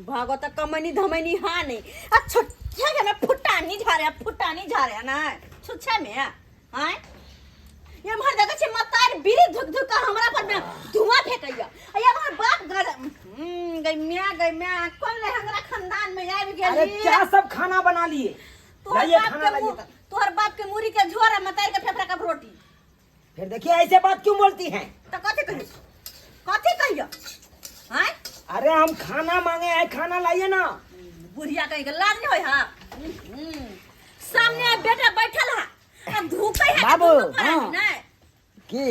भागो त कमैनी धमैनी हा नहीं आ छुच्छा के ना फुटानी झारे फुटानी झारे ना छुच्छा में आय ये हमर देखै छै मतार बीड़ी धुक धुक के हमरा पर में धुआं फेकैया आ ये हमर बाप गज गई म्या गई म्या कोन ले हमरा खानदान में आबि गेली। अरे क्या सब खाना बना लिए? तोहर लाइए बाप खाना के लाइए। मुंह तोहर बाप के मुरी के झोर आ मतार के फेफड़ा के रोटी। फिर देखिए ऐसे बात क्यों बोलती हैं? तो कथी कहियो, कथी कहियो? आय अरे हम खाना मांगे हैं, खाना लाइए ना। बुढ़िया कहीं के लाज नहीं होय। हाँ, सामने बेटा बैठल है आ धूकै है बाबू, दुनू प्राणी हाँ। नै। की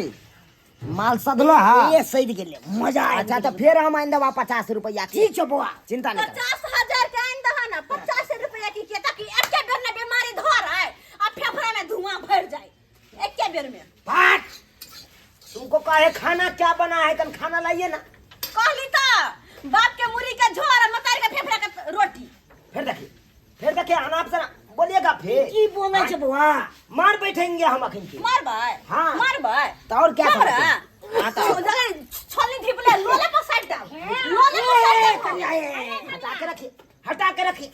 माल सधलो हा? ये सही गेले, मजा आया। अच्छा तो फिर हम आइन देबा 50 रुपया के। ठीक छौ बौआ। चिंता नहीं कर। 50,000 के आइन दहा ना, 50 रुपया की के ताकि एके बेर में बीमारी धर आए आ फेफड़ा में धुआं भर जाए एके बेर में। पाँच तुमको कहे खाना क्या बना है, कल खाना लाइए ना। कहली तो बाप के मुरी के झोर आ मतारी के फेफड़ा के रोटी। फिर देखिए, फिर देखिए अनाप शनाप बोलिएगा फिर। की बोले छे बौआ? मार बैठेंगे हम अखन के। मारबै? हाँ। मारबै? तो और क्या हमरा? समझते? हाँ, तो जगह छलनी धिपले लोले पर साइड डाल, लोले पर साइड डाल। कन्या, ए, ए, हटा के रखिए, हटा के रखिए।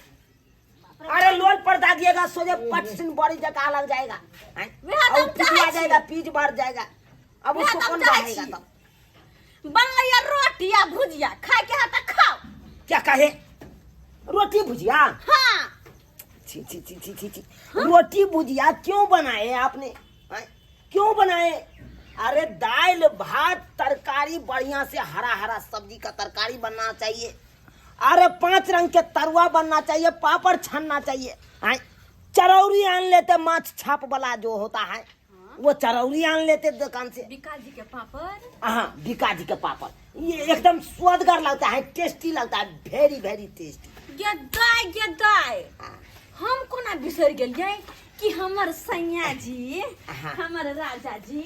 अरे लोल पर दागिएगा सोझे पट सिन बड़ी जगह लग जाएगा। हैं? वह तो और हम पीज चाहै आ जाएगा, पीज बढ़ जाएगा। अब वह उसको तो हम कौन चाहै बढ़ाएगा छी। तब? बनलै रोटी आ भुजिया, खाए के है त खाओ। क्या कहे? रोटी भुजिया? हाँ। छी छी छी छी छी छी। रोटी भुजिया क्यों बनाए आपने? हैं? क्यों बनाए? अरे दाल भात तरकारी बढ़िया से हरा हरा सब्जी का तरकारी बनना चाहिए। अरे 5 रंग के तरुआ बनना चाहिए, पापड़ छानना चाहिए। हैं? चरौरी आन लेते, माछ छाप वाला जो होता है वो चरौरी आन लेते दुकान से। बिकाजी के पापड़? हाँ, बिकाजी के पापड़ ये एकदम स्वादगर लगता है, टेस्टी लगता है, वेरी वेरी टेस्टी। गेदाय गेदाय, हम कोना बिसरि गेलियै कि हमर सैया जी, हाँ। हमर राजा जी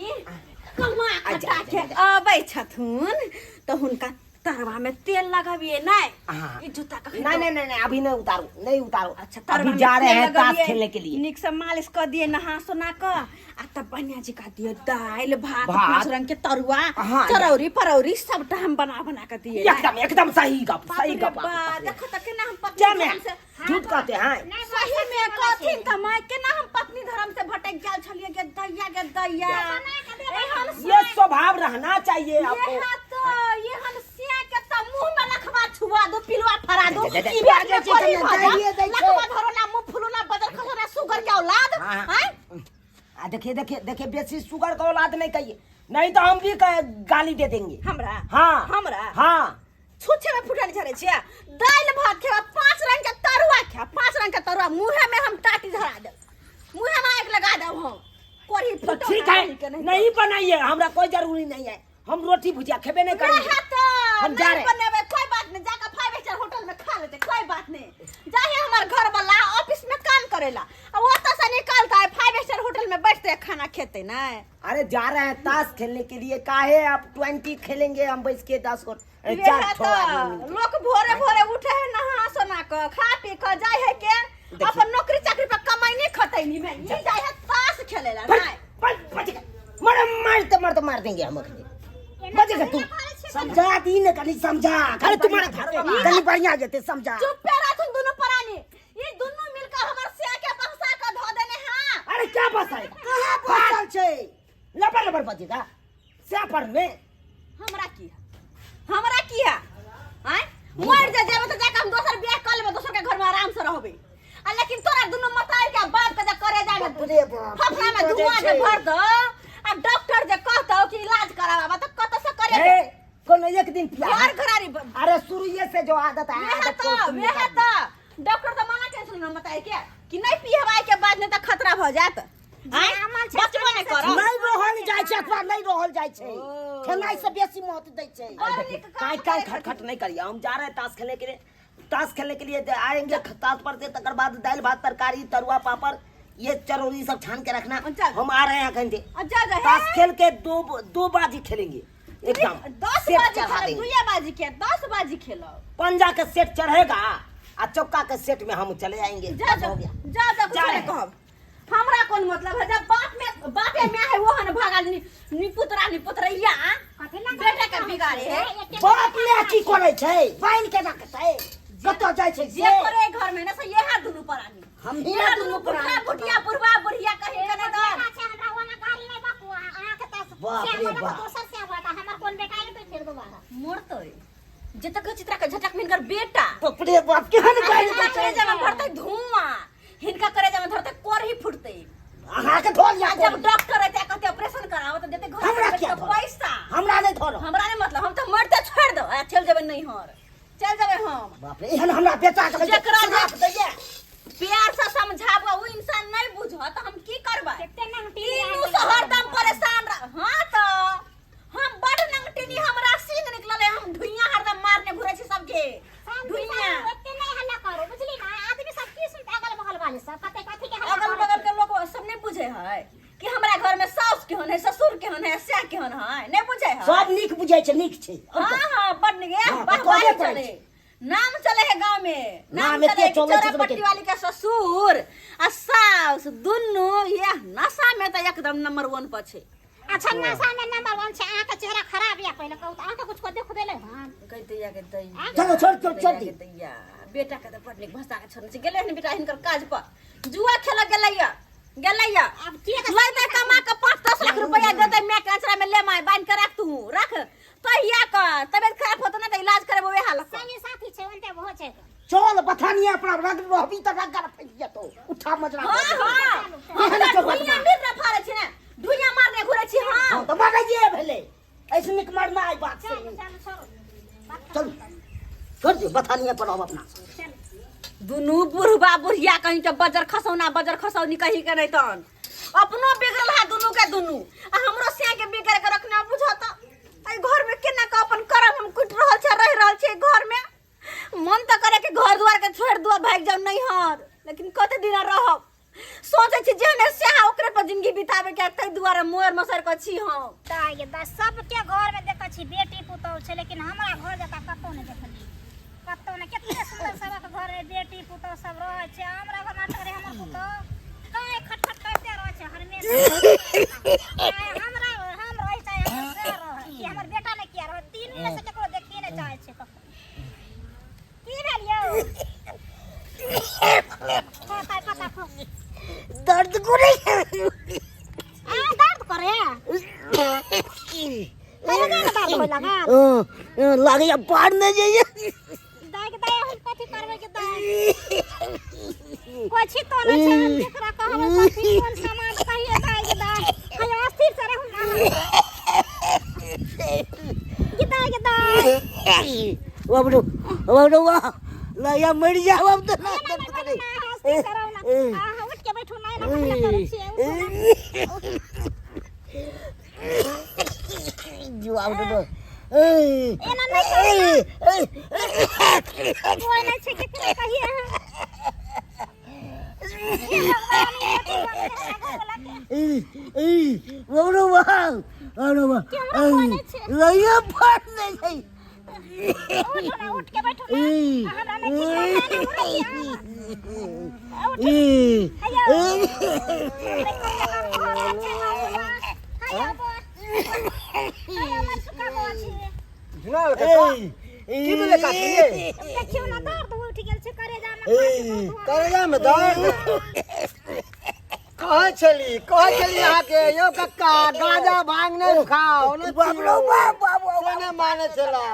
कमा अच्छा, खटा के अच्छा, अबै छथुन तऽ हुनका तरवा में तेल लगाबिए नहीं। हाँ। ई जूता कखन नहीं, नहीं नहीं नहीं, अभी नहीं उतारो, नहीं उतारो। अच्छा, तरवा अभी में जा रहे तेल हैं ताश लगाबिए, खेलने के लिए। नीक से मालिश कर दिए, नहा सोना क आ तब बढ़िया जी का दिए दालि भात, भात। 5 रंग के तरुआ, हाँ। चरौरी परौरी सबटा हम बना बना के दिए। एकदम एकदम सही गप, बाप सही रे गप बा, आप देखो त केना हम पत्नी क्या मैं धर्म से झूठ कहते हैं? सही में कहथिन त माय केना हम पत्नी धर्म से भटक गेल छलिए गे दैया गे दैया। एहन ये स्वभाव रहना चाहिए ये आपको। हाथ तो ये हम सिया के त मुंह में लखवा छुआ दो, पिलवा फरा दो, दे, दे, दे, ई बेर में दे, कोरी दे, भऽ जा, दे, दे, दे, लखवा धरो ना मुंह फुलो ना बदर खसो ना सुगर के औलाद। हाँ, हाँ। हैं? आ देखिए देखिए देखिए, बेसी सुगर का औलाद नहीं कहिए, नहीं तो हम भी गाली दे देंगे। हमरा? हाँ। हमरा? हाँ। छुच्छे में फुटल झरे छियै, दालि भात खेबा, 5 रंग के तरुआ खेबा, 5 रंग के तरुआ मुँहे में हम टाटी धरा देब, मुँहे में आगि लगा देब हम कोरी तो फुटो ठीक ना है, रही के नहीं। नहीं बनाइए, हमरा कोई जरूरी नहीं है, हम रोटी भुजिया खेबे नहीं करेंगे। नहीं तो हम जा नहीं रहे हैं। बनेबे कोई बात नहीं, जाकर 5 स्टार होटल में खा लेते, कोई बात नहीं। जाहे हमार घर वाला ऑफिस में काम करेला और ओतऽ से निकलता है 5 स्टार होटल में बैठते खाना खेते नहीं। अरे जा रहे हैं ताश खेलने के लिए, काहे आप 20 खेलेंगे, हम बैठ के 10 को, ये चार है ठो तो आदमी मिलके। लोग भोरे भोरे उठे है नहा सोना के खा पी के जाय है के देखिए। अपन नौकरी चाकरी पर कमाई नहीं खतैनी में ई जाय है ताश खेलेला। बच, नहीं। बच, बच गए। मर, मारते मारते मार देंगे हम अखनी। बच गए तू। समझा दी न कनी, समझा। अरे तुम्हारा घर वाला। कनी बढ़िया जेते समझा। चुप पे रहथुन दुनू प्राणी, ई दुनू मिलकर हमर सिया के बक्सा के धो देने हां। अरे क्या बस है? कहाँ बसल छै? लबर लबर बजेगा सिया पर में। हमरा की है, हमरा की है? आय मर जा जेबे त जाके हम दोसर बियाह कर लेबे, दोसर के घर में आराम से रहबे। आ लेकिन तोरा दुनू मताई के बाप के जे करे जाबे, बाप रे बाप, फफड़ा में की धुआं बजै जे छै? भर दो आ डॉक्टर जे कहतौ कि इलाज कराबा त कत से करे? ए, कोनो एक दिन पिया। घर घरारी अरे शुरुए से जो आदत है, वेह आदत तो, को तुम वेह निकाल तो। डॉक्टर तो मना केने छलै मताई के कि नहीं पियबाई के बाद नहीं त खतरा भ जात। आँय? बचबो नहि करब। नहीं रहल जाइ छै, अथवा नहीं रहल जाइ छै, ओ। खेनाइ से बेसी महत्व दै छै। बड़ नीक काम काय काय करै खटखट नहीं करिए, हम जा रहे हैं ताश खेलने के लिए। ताश खेलने के लिए आएंगे ताश पर से, तकर बाद दाल भात तरकारी तरुआ पापड़ ये चरौरी सब छान के रखना। चल। हम आ रहे हैं कहीं से। अच्छा, जा, ताश हे। खेल के दो बाजी खेलेंगे एकदम। 10 सेट बाजी चढ़ा खेलब, देंगे। दुइये बाजी के 10 बाजी खेलब। पंजा के सेट चढ़ेगा आ चौका के सेट में हम चले आएंगे। जा, बस जा, हो गया। जा, जा, कुछ जा नहीं रहे हैं। कहब, हमरा कोन मतलब है? जब बाप में बापे में है वो हन भागल निपुतरा निपुतरैया कथी लगा बेटा के बिगाड़े है। बाप ने की करै छै, बहिन के रखतै। कतऽ जाइ छै जे करे घर में ना से यह दुनू प्राणी। हमही यह ना दुनू दुनू बुढ़ा प्राणी। बुढ़िया, बुढ़वा बुढ़िया कहीं के नहीं दर। छै हमरा ओना गाड़ी नहि बकू अहाँके तऽ। बाप रे से बाप। दोसर से आबत हमर कोन बेटा एतै फेर दोबारा? मरतै जतक चित्रा के झटक में हिनकर बेटा। बाप रे बाप, केहन गाड़ी हिनका दै छै। करेजा में भरतै धुआं, हिनका करेजा में धरतै कोरही फुटतै। अहाँके धोल या आ जब डॉक्टर एतै कहतै ऑपरेशन कराओ तऽ देतै घर हमरा पर किया के धरत? पैसा। हमरा नहि धरत। हमरा नहि मतलब, हम तऽ मरते छोड़ि दो आ चलि जेबै नैहर, चलि जेबै हम। बाप रे, एहन हमरा बेटा के जेकरा श्राप दैया। प्यार से समझाबो उ इंसान नहीं बुझत, हम की करबै? कते नंगटी। तीनू से हरदम परेशान रह। हाँ तऽ हम बड नंगटिनी, हमरा सींग निकलल है, हम ढुइयां हरदम मारने घुरै छी सबके ढुइयां। ओते नहीं हल्ला करो, बुझली ना? आदमी सब की सुनते, अगल बगल वाले सब कते कथी के हल्ला अगल करै बगल छै। के लोग सब नहीं बुझे है कि हमरा घर में साउस केहन है, ससुर केहन है, स्या केहन है, नहीं बुझे है। सब नीक बुझै छै, नीक छै। हाँ हाँ, बड नीक। हाँ, वाह तऽ वाह कहबे करै चले छै। नाम चले है गांव में, नाम नाम एते चले है चलै छै चौरा सबके। पट्टी वाली के ससुर आ साउस दुनू यह नशा में तऽ एकदम नंबर 1 पर छै। अच्छा, नशा में नंबर 1 छै। अहाँके चेहरा खराब या पहिले कहू तऽ अहाँके कुछ को देख देले हन? कहि दैया के दैया। चलो, छोड़, छोड़, छोड़ दी। दैया के दैया, बेटा के तऽ बड़ नीक भसा के छोड़ने छै। गेलै हन बेटा हिनकर काज पर, जुआ खेलऽ गेलैया, गेलैया। आब के लैतै कमा के 5-10 लाख रुपया देतै my के अचरा में, ले my बान्हि के राख, तू रख तहिया के तबियत खराब होतौ ने तऽ इलाज करेबो वएह लऽ कऽ। संगी साथी छै ओनते हो छै। चल बथानिया अपना रग रहबी तऽ रगड़ फैल जेतौ, उठा मजरा। हाँ हाँ, हम एहन तऽ के ढुइयां मिर न फाड़ै छी ने, ढुइयां मारने घुरै छी। हाँ हाँ तऽ मरैये भेलै, ऐसे नीक मरना आई बात से। चलू चलू, छोड़ू बात। चलू कर दियौ, बथानिया पर रहब अपना। चलू। दुनू बुढ़बा बुढ़िया कहीं के बजर खसौना, बजर खसौनी कहीं के नहीं तहन अपनो बिगड़ल है दुनू के दुनू आ हमरो सिया के बिगड़ के रखने। बुझत एहि घर में केना के अपन करम हम कुटि रहल छै, रहि रहल छै घर में। मन तऽ करे कि घर दुआर के छोड़ि दुआ भागि जाउ नैहर, लेकिन कते दिन रहब? सोचै छी जेहने स्याह ओकरे पर जिंदगी बिताबे के, ताहि दुआरे मोर मसर के छी हम। दाइ गे दाइ, सबके घर में देखै छी बेटी पुतहु छै, लेकिन हमरा घर जकाँ कतौ नहि देखलियै, कतौ नहि। कते सुन्दर सबक घर में बेटी पुतहु सब रहै छै, हमरा घर में अटक रहै हमर पुतहु काँय खटखट करिते रहै छै हरमेशा। चाहे हमरा हम रही, चाहे हमर से रहै, कि हमर बेटा नहि किया रहै, तीनू में से केकरो देखिए नहि चाहै छै कखनो। की भेल यौ? पता पता खो। दर्द करे। आ दर्द करे? पहिले ने दर्द होय लगा। लागैया बाढ़ नहि जाइए। दाइ के दाइ, हम कथी करबै के दाइ? कोइ छी तो नहि छै, हम केकरा कहबै? कथी कोन सामान कहिए दाइ के दाइ? हय, अस्थिर से रहू ना के दाइ के दाइ। बाबरू बाबरू, वाह, लागैया मरि जायब अब तऽ। ना ना दर्द करे। ना, अस्थिर से रहू ना। अहाँ उठ के बैठू ना, एना कथी लए करै छियै? उठू ना। जुआब दो। एना नहि करू ना। कोइ नहि छै, केकरा कहिए अहाँ? हे भगवान, ई कथी भऽ गेलै हमरा घरवला के? बाबरू वाह, बाबरू वाह, केम्हरो कोइ नहि छै। लागैया बाढ़ नहि जाइ। उठू ना, उठ के बैठू ना। हमरा नहि ठीक लागै, एना उठै छी अहाँ। उठू। हैया। देखो केना घर छै बाबूआ। हैया बा। हैया मनसुखा बौआ छी। झुनाल काका, की भेलै काकी यै? देखियौ ना, दर्द उठि गेल छै करेजामे, खाँसी बहुत हुअ। करेजामे दर्द? कहै छली, कहै छली अहाँके यौ कक्का, गांजा भांग नहि खाओ, नहि बाप रो पियो। बाप, बाप से नहि मानै छला,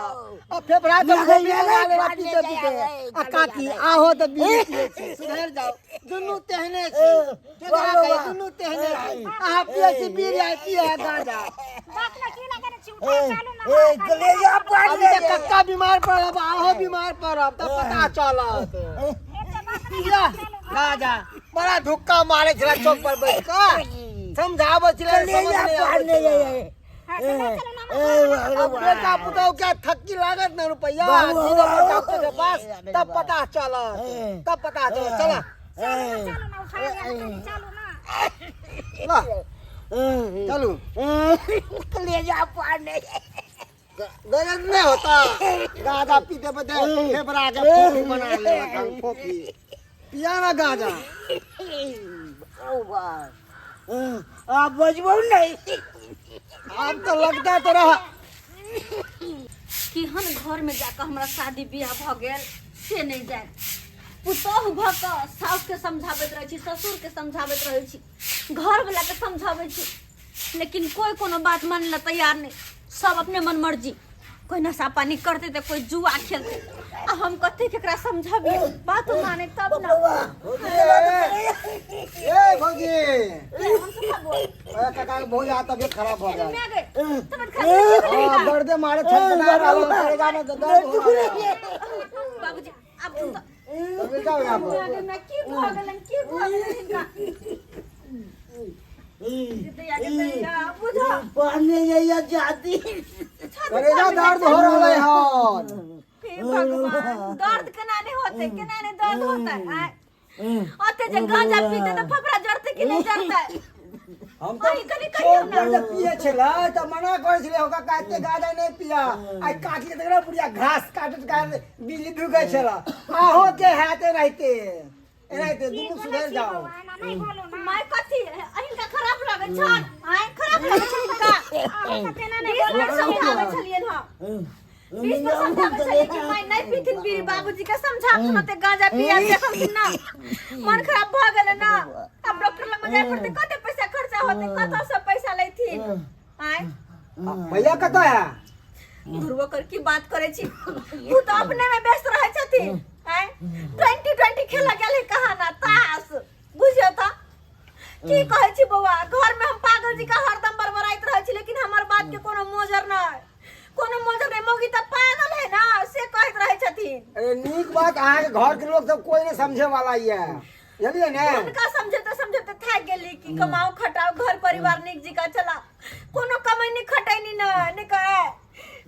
आ फेफड़ा के फोपी लगा लेला पीते पीते। आ काकी आहो तऽ बीड़ी पियै छी, सुधरि जाउ। दुनू तेहने छी, केकरा कही, दुनू तेहने छी। अहाँ पियै छी बीड़ी आ पियै है गांजा। बात में की लगेने छी? उठा, चालू ना। ए कलेजा पाड़। अभी तऽ कक्का बीमार पड़ब, आहो बीमार पड़ब तब पता चलत। एते बात नहि। पिया गांजा, बड़ा धुक्का मारे छला चौक पर बैठ कऽ, समझाबै छलै, समझ कलेजा नहि पाड़ आबै नहि छलै। जाइए। हाँ, चलो चलो ना, हमरा अब बेटा पुतहु के थक्की लागत ने रुपया बाबू, जीरो पर डॉक्टर के पास, तब पता चलत, तब पता चलत। चला। चलू ना, चलू ना, उठा लिया ना, चलू ना। ला चलू। कलेजा पाड़ नहीं। दर्द नहीं होता गांजा पीते पीते? फेफड़ा के फोफी बना ले, फोफी। पिया ना गांजा। आप बजबो नहीं। अब तो लगता तो रहा। केहन घर में जाकर हमरा शादी बियाह भऽ गेल। से नहि जाय। पुतोहु भऽ कऽ साउसके समझाबैत रहै छी, ससुरके समझाबैत रहै छी, घरवलाके समझाबै छी, लेकिन कोइ कोनो बात मानै लए तैयार नहि। सब अपने मन मर्जी, कोइ नशा पानी करतै तऽ कोइ जुआ खेलतै, आ हम कते केकरा समझबियै, बात माने तब ना। ए भौजी, ए काका के बहुत ज्यादा तबियत खराब हो गया। मैं गए तबियत खराब हो गई। हाँ, दर्द मारे छल बना रहा हूँ, करेगा ना दर्द हो रहा है। बाबूजी, आब तुम तो तबियत जाओ यहाँ पर। मैं गए, की भऽ गेलन, की भऽ गेलन हिनका? दैया के दैया बुझो। पढ़ने जाइए जाती। करेजा दर्द हो रहा है हन। हे भगवान, दर्द केना नहीं होते, केना नहीं दर्द होता है? आय ओते जे गांजा पीते तो फफड़ा जरते कि नहीं जरते? हम तो अहीं कनि कहियौ चौक पर ना। जे पिए छलै तऽ मना करै छलै ओकरा काटे गाजा नहि पिया, आइ काटि के देखना बुढ़िया घास काटैत काटैत बिजली ढुकै छलै। आहो के हैत एनाहिते एनाहिते की दुनू बोलै सुधरि छी जाओ। बौआ, एना नहि बोलू ना। माय, कथी अहिनका खराब लगै छल? आय खराब लगै छल हिनका? अहाँ सब एना नहि 20 बोलू। बेर समझाबै छलियनि हँ, 20 बेर समझाबै छलियै कि माय नहि पीथिन बीड़ी, बाबूजी के समझाबथुन। ओते गांजा पिया देखलखिन ना, मन खराब भऽ गेलै ना। आब डॉक्टर लग जाय पड़तै, कते पैसा खर्चा होतै, कतऽ से पैसा लैथिन? आय भैया कतऽ है? ध्रुव कर की बात करै छी, उ तऽ अपने में व्यस्त रहै छथिन। आय 20-20 खेलऽ गेल है कहाँ ना ताश। बुझियौ तऽ की कहै छी बौआ, घर में हम पागल जी का हरदम बड़बड़ाइत रहै छी, लेकिन हमर बात के कोनो मोजर नहि, कोनो मोजर नहि। मौगी तऽ पागल है ना, से कहैत रहै छथिन। अरे नीक बात, अहाँके घर के लोग सब कोई नहीं समझे वाला ये, बुझलियै ने? हुनका समझेते समझेते थाकि गेली कि कमाओ खटाओ घर परिवार नीक जिका चला, कोनो कमैनी खटैनी न नहि कहे।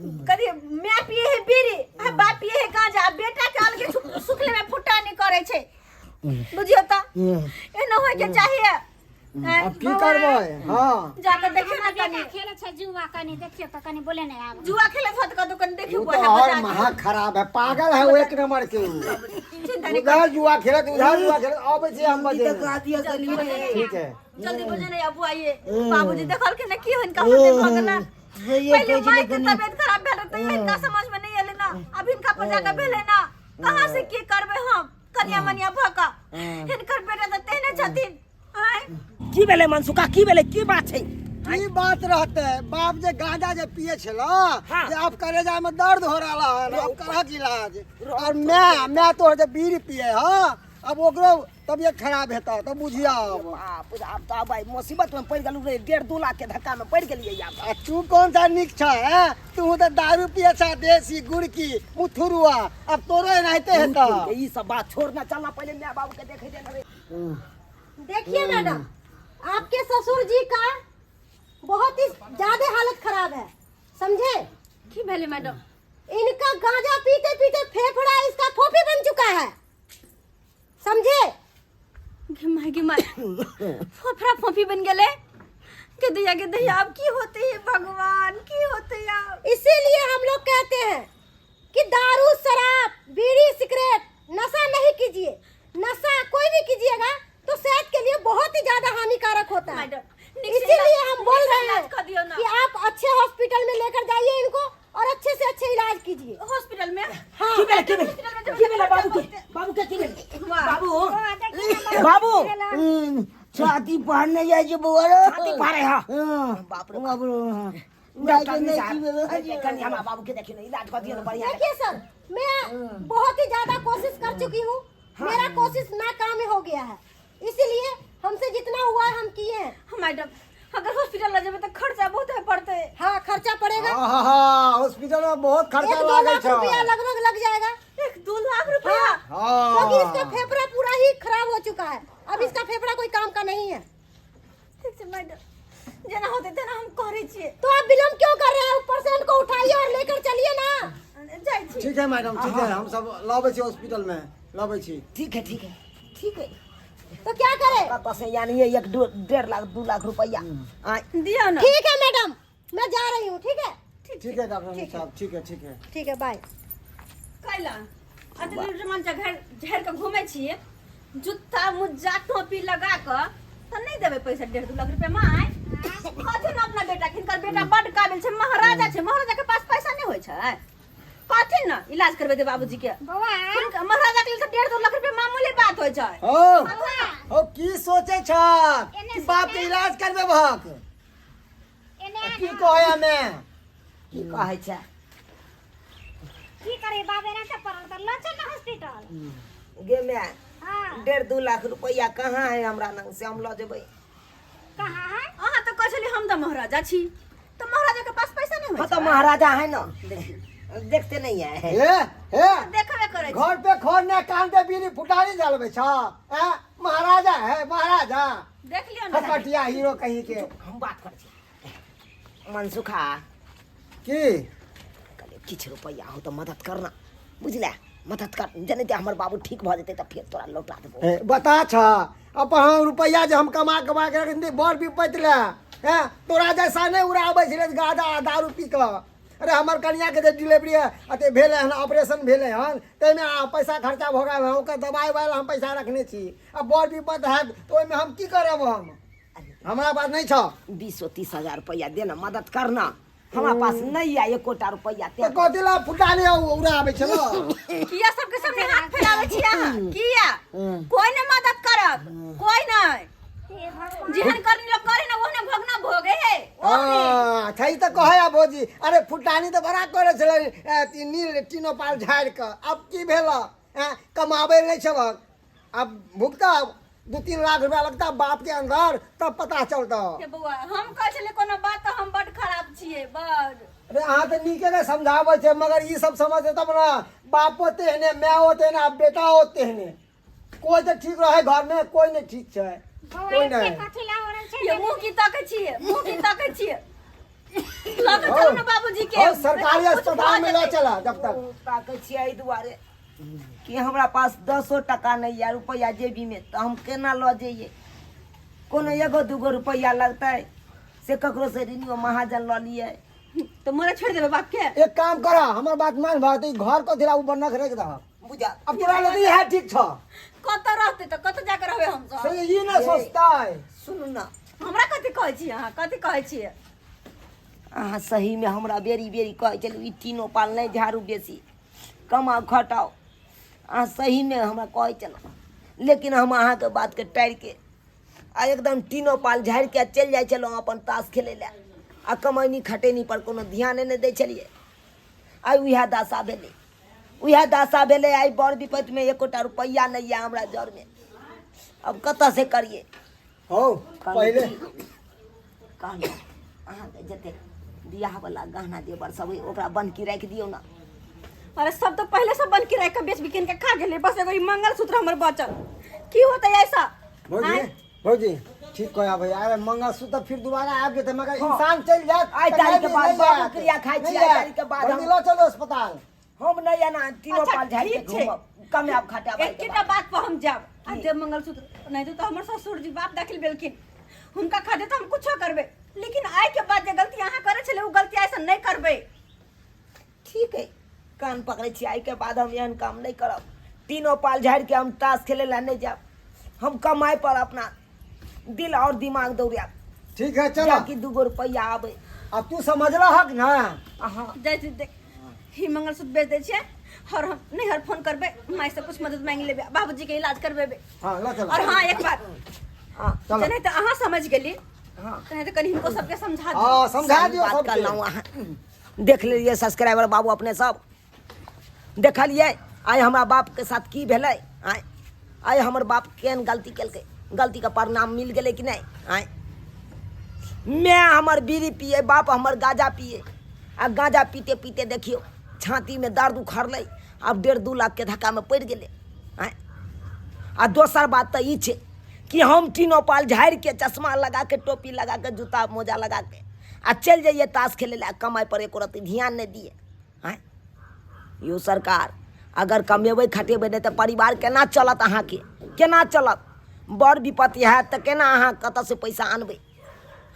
कभी my पिए है बीड़ी आ बाप पिए है गांजा, आ बेटा के अलगे सुखले में फुटा नहीं करे छै। बुझियौ तऽ एना होय के चाहिए। आँय, अब की बौआ, करबै? हाँ, जाके देखियौ ना बेटा कनि। खेले छै जुआ, कनि देखियौ तऽ कनि बोले नहि आब। जुआ खेले छत कतौ, कनि देखियौ वो बौआ तो है और बजा के। महा खराब है, पागल है वो एक नंबर के उ। चिंता नहीं। उधर जुआ खेलत, उधर जुआ खेलत, अबै छी हम बजे। जल्दी बजे। ठीक है। जल्दी बजे नहीं अबू आइए। बाबूजी देखल के ना की हिनका होते भऽ गेला। पहिले माय के तबियत खराब भेल रहै तऽ हिनका समझ में नहीं एलै ना, अब हिनका पर जाके भेलै ना। कहाँ से की करबै हम कनिया मनिया भऽ कऽ? हिनकर बेटा तऽ तेहने छथिन। आँय की भेलै मनसुखा, की भेलै, की बात छै? की बात रहते, बाप जे गांजा जे पिए छला हाँ। जे अब कलेजा में दर्द हो रहा है, अब करहक इलाज। और मैं तो जे बीड़ी पिए हाँ, अब ओकरो तबियत खराब हेता तो बुझिया अब। बाप रे, आब तऽ आब आइ मुसीबत में पड़ि गेलहुँ रे, 1.5-2 लाख के धक्का में पड़ि गेलियै आब। आ तू कौन सा निक छ हैं? तू तो दारू पिए छा देसी गुड़ की मुथुरुआ, अब तोरो एनाहिते हेता। ई सब बात छोड़ ना, चलना पहिले my बाबू के देखे देना रे। देखिए मैडम, आपके ससुर जी का बहुत ही ज्यादा हालत खराब है, समझे? की भेलै मैडम? इनका गांजा पीते पीते फेफड़ा इसका फोफी बन चुका है, समझे? गे my, गे my, फोफड़ा फोफी बन गेलै। के दैया, के दैया, अब की होते है भगवान, की होते अब? इसीलिए हम लोग कहते हैं कि दारू शराब बीड़ी सिगरेट नशा नहीं कीजिए। नशा कोई भी कीजिएगा तो सेहत के लिए बहुत ही ज्यादा हानिकारक होता है। मैडम, नीक से इसीलिए हम बोल नीक से रहे इलाज हैं कर दियौ ना। कि आप अच्छे हॉस्पिटल में लेकर जाइए इनको और अच्छे से अच्छे इलाज कीजिए। हॉस्पिटल में? हाँ। की भेलै, की भेलै, की भेलै बाबू के? बाबू के की भेलै? बाबू, बौआ, देखियौ ना। बाबू। छाती फाड़ने जाइ छै बौआ रे। छाती फाड़े? हाँ। हाँ। बाप रे। बाप रे, हाँ। डॉक्टर नहि साहब, की भेलै? अरे कनि हमरा बाबू के देखियौ ने, इलाज कऽ दियौ ने बढ़िया। देखिए सर, मैं बहुत ही ज्यादा कोशिश कर चुकी हूँ, मेरा कोशिश नाकाम हो गया है, इसीलिए हमसे जितना हुआ है हम किए हैं। मैडम, अगर हॉस्पिटल ले जेबै तऽ खर्चा बहुत है पड़तै। हाँ, खर्चा पड़ेगा। हाँ हाँ, हॉस्पिटल में बहुत खर्चा 1-2 लागे लाख छै। रुपया लगभग लग जाएगा। 1-2 लाख रुपया? हाँ। क्योंकि इसका फेफड़ा पूरा ही खराब हो चुका है, अब इसका फेफड़ा कोई काम का नहीं है। ठीक छै मैडम, जेना होतै तेना हम करै छियै। तो आप विलम्ब क्यों कर रहे हैं? पेशेंट को उठाइए और लेकर चलिए ना। जाइ छी। ठीक है मैडम, ठीक है, हम सब लाबै छी, हॉस्पिटल में लाबै छी। ठीक है, ठीक है, ठीक है। तो क्या करें? कतऽ से यानी एक 1.5 लाख 2 लाख रुपया आय? दियौ ना। ठीक है मैडम, मैं जा रही हूँ, ठीक है? ठीक है डॉक्टर साहब, ठीक है, ठीक है। ठीक है, बाय। कैला अतने रोमांच घर झाड़ि कऽ घूमै छियै, जुत्ता मुज्जा टोपी लगा कऽ, तऽ नहि देबै पैसा 1.5-2 लाख रुपया? माय, कहथिन अपना बेटा के, हिनकर बेटा बड काबिल छै, महाराजा छै, महाराजा के पास पैसा नहि होइ छै? कहथिन ना इलाज करबे दे बाबूजी के। बौआ। हुनका महाराजा के लिए तो 1.5-2 लाख रुपया मामूली बात होइ छै। हो हो, की सोचे छ कि बाप के इलाज करबे भक? एने की कहै हमे? की कहै छै? की करे बाप, एना तऽ पड़ल तऽ लऽ चल ने हॉस्पिटल। गे माय। हाँ। 1.5-2 लाख रुपैआ कहाँ है हमरा लग से हम लऽ जेबै? कहाँ है? अहाँ तऽ कहै छलियै हम तऽ महाराजा छी, तऽ महाराजा के पास पैसा नहीं हाँ होइ तो छै? महाराजा है ना, देखते नहीं है। हे हे। देखबे करै छी। घर पे खर ने, कान पे बीड़ी, फुटानी जलबै छ हैं? महाराजा है महाराजा। देख लियौ ने। फकटिया हीरो कहीं के। हम बात करै छी मनसुखा। की? कहलियै किछु रुपैआ हो तऽ मदद करना, बुझले? मदद कर जनते हमर बाबू ठीक भऽ जेतै तऽ फेर तोरा लौटा देबो। हे, बता छ, अपन हम रुपैआ जे हम कमा कमा के रखने बड़ विपैत ले हैं, तोरा जैसा नहि उड़ाबै छलै गाजा आ दारू पी कऽ। अरे, हमर कनियाके जे डिलीवरी अथी भेलै हन, ऑपरेशन भेलै हन, ताहिमे आ पैसा खर्चा भऽ गेल हन, ओकर दबाइ उबाइ लए हम पैसा रखने छी। आ बड़ विपत हैत तऽ ओहिमे हम की करब? हम हमरा पास नहि छ। 20-30 हजार रुपैआ दे ना, मदद करना। हमरा पास नहीं है एकोटा रुपैआ। तऽ कथी लए फुटानी उड़ाबै छल? किया सबके सामने हाथ फैलाबै छी अहाँ? किया? कोई नहीं मदद करब, कोई नहीं। हे भगवान। जेहन करनी लोग करे ना, ओहने भोगना भोगे है ओहने। हाँ, छै तऽ कहै आ भौजी, अरे फुटानी तऽ बड़ा करै छलै नील टीनो पाल झाड़ि कऽ। आब की भेल हैं? कमाबै नहि छबक, आब भुगतब। 2-3 लाख रुपया लगता बाप के अंदर, तब पता चलता। हे बौआ, हम कहै छलियै कोनो बात तऽ हम बड खराब छियै, बड। अरे, अहाँ तऽ नीके ने समझाबै छै, मगर ई सब समझते तब ने। बापो तेहने, मायो तेहने, आ बेटाओ तेहने। कोई तऽ ठीक रहे घर में? कोई नहीं ठीक छै। बौआ। कोई एते नहीं। कथी ला हो रहल छै? ये मुँह की ताकै छियै? मुँह की ताकै छियै? लऽ कऽ चलू ने बाबूजी के। और सरकारी कुछ अस्पताल में भऽ लऽ जेतै। चला जब तक। ताकै छियै एहि दुआरे कि हमरा पास 10 टका नहि यऽ रुपैआ जेबीमे, तऽ हम केना लऽ जइयै? कोनो एगो दूगो रुपैआ लगतै से ककरो से ऋणियो महाजन लऽ लियै। तऽ मोरे छोड़ि देबै बाप के? एक काम कर, हमर बात मान भा, तऽ ई घर कथी ला? ऊपर नख राखि दहक। बुझा। अब तोरा लगे इएह ठीक छ। कतऽ रहतै तऽ कतऽ जाके रहबै हमसब? से ई ने सोचतै। सुनू ने। हमरा कथी कहै छी अहाँ? कथी कहै छियै? अहाँ सहीमे हमरा बेरी बेरी कहै छलहुँ, ई टीनो पाल नहि झाड़ू, बेसी कमाउ खटाउ। अहाँ सहीमे हमरा कहै छलहुँ, लेकिन हम अहाँके बातके टारिके आ एकदम टीनो पाल झाड़िके आ चलि जाइ छलहुँ अपन ताश खेलै लए, आ कमैनी खटैनी पर कोनो ध्याने नहि दै छलियै। आइ उएह दशा भेलै, उएह दशा भेलै। आइ बड़ विपत्तिमे एकोटा रुपैआ नहि यऽ हमरा जरमे। अब कतऽसँ करियै? हौ, पहिले कहलहुँ, अहाँके जतेक बियाहवला गहना जेवर सब अइ, ओकरा बन्हकी राखि दियौ ने। अरे, सब तो पहले सब बन के रख के बेच बिकिन के खा गेले। बस एगो ई मंगलसूत्र हमर बचल। की होतै ऐसा? भौजी। आँय? भौजी, ठीक कह भैया। अरे, मंगलसूत्र फिर दोबारा आबि जेतै, मगर इंसान चलि जायत आइ तऽ तारीख के नहि बाद नहि बाबू आयत। क्रिया खाइ छी, नहि आइ आयत। तारीख के बाद जल्दी लऽ चलू अस्पताल। हम नहि एना तीनो अच्छा, पाल झाड़ि के ठीक छै। घूमब, कमायब खटायब आइ के एकेटा बाद। बात पर हम जाब आ देब मंगलसूत्र, नहीं तो हमर ससुर जी बाप दाखिल भेलखिन, हुनका खातिर तऽ हम कुछो करबै, लेकिन आइ के बाद जे गलती अहाँ करै छलै, ओ गलती आइ से नहि करबै। ठीक है, कान पकड़ै छी, आइ के बाद हम एहन काम नहि करब। तीनो पाल झाड़ि के हम ताश खेलै लए नहि जायब। हम कमाइ पर अपना दिल और दिमाग दौड़ायब। ठीक है, चलो। जाकि दूगो रुपैआ आबै। अब तू समझलहक ना? अहाँ जाइ छी, देख, ही मंगलसूत्र बेच दै छियै और हम नैहर फोन करबै, माय से कुछ मदद मांगि लेबै, बाबूजी के इलाज करबेबै। हाँ, लऽ चलो। और हाँ, एक बात। हाँ। चलो। नहीं तऽ अहाँ समझ गेली। हाँ। नहीं तऽ कनि हिनको सबके समझा दियौ। हाँ, समझा सही दियौ बात सबके। कहलहुँ अहाँ। देख लेलियै सब्सक्राइबर बाबू, अपने सब देखलियै आइ हमरा बापके साथ की भेलै। आइ आइ हमर बाप केहन गलती केलकै, गलतीके परिणाम मिल गेलै कि नहि? आइ माय हमर बीड़ी पिए, बाप हमर गाँजा पिए, आ गाँजा पीते पीते देखियौ छातीमे दर्द उखड़लै, आब 1.5-2 लाखके धक्कामे पड़ि गेलै। आँय, आ दोसर बात तऽ ई छै कि हम टीनो पाल झाड़िके, चश्मा लगाके, टोपी लगाके, जूता मोजा लगाके आ चलि जइए ताश खेलै लए, कमाइ पर एको रत्ती ध्यान नहि दिए। आँय यौ सरकार, अगर कमेबै खटेबै नहि तऽ परिवार केना चलत अहाँके? केना चलत? बड़ विपत्ति हैत तऽ केना अहाँ कतऽसँ पैसा आनबै?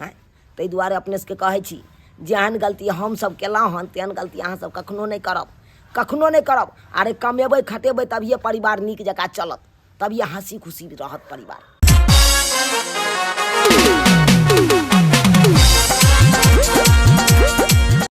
आँय, ताहि दुआरे अपने सबके कहै छी, जेहन गलती हमसब केलहुँ हन तेहन गलती अहाँसब कखनो नहि करब, कखनो नहि करब। अरे, कमेबै खटेबै तभिए परिवार नीक जकाँ चलत, तभिए हँसी खुशी रहत परिवार।